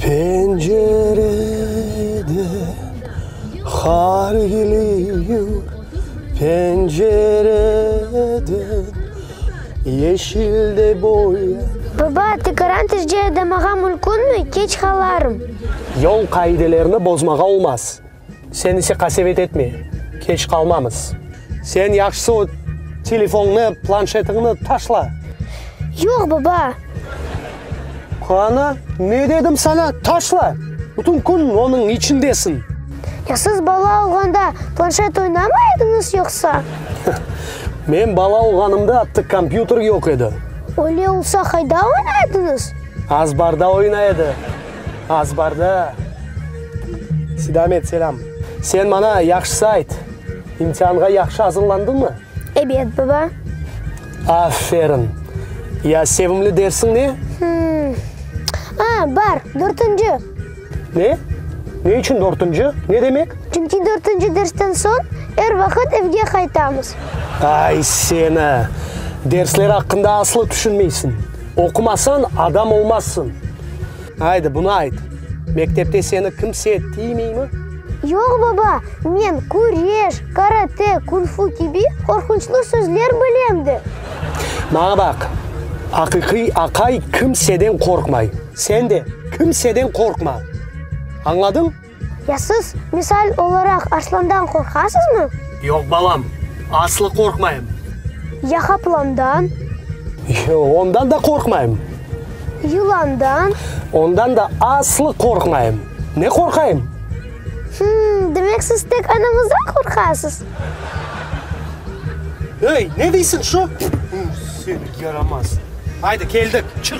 Pencereden qar keliyur, pencereden yeşil de boya. Baba, tekaran tezce aydamağa mülkünmi? Keç qalarım. Yol qaidelerini bozmağa olmaz. Sen ise qasevet etme, keç qalmamız. Sen yahşısı o telefonıñnı, planşetiñni taşla. Yoq, baba. Qana, ne dedim saña, taşla! Bütün kün onıñ içindesiñ. Ya siz bala olğanda planşet oynamay ediñiz yoqsa? Men bala olğanımda atta kompyuter yoq edi. Öyle olsa qayda oynay ediñiz? Azbarda oynay edi. Azbarda. Sidamet, selâm. Sen maña yahşısı ayt, imtianğa yahşı azırlandıñmı? Ebet, baba. Aferin. Ya sevimli dersiñ ne? Hım. A, bar, dörtünci. Ne? Ne içün dörtünci? Ne demek? Çünki dörtünci dersten soñ er vaqıt evge qaytamız. Ay, seni! Dersler aqqında aslı tüşünmeysiñ. Oqumasañ, adam olmazsıñ. Aydı, bunı ayt, mektepte seni kimse tiymeymi? Yoq, baba, men küreş, karate, kung-fu kibi qorqunçlı sözler bilem de. Maña baq, aqiqiy aqay kimseden qorqmay. Sen de kimseden qorqma. Añladıñ? Ya siz, misal olaraq, arslandan qorqasızmı? Yoq, balam, aslı qorqmayım. Ya qaplandan? Yoq, ondan da qorqmayım. Yılandan? Ondan da aslı qorqmayım. Ne qorqayım? Hımm, demek siz tek anañızdan qorqasız? Ey, ne deysiñ şu? Seni yaramaz. Aydı, keldik, çıq.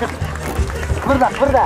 Çıq. Qıbırda, qıbırda.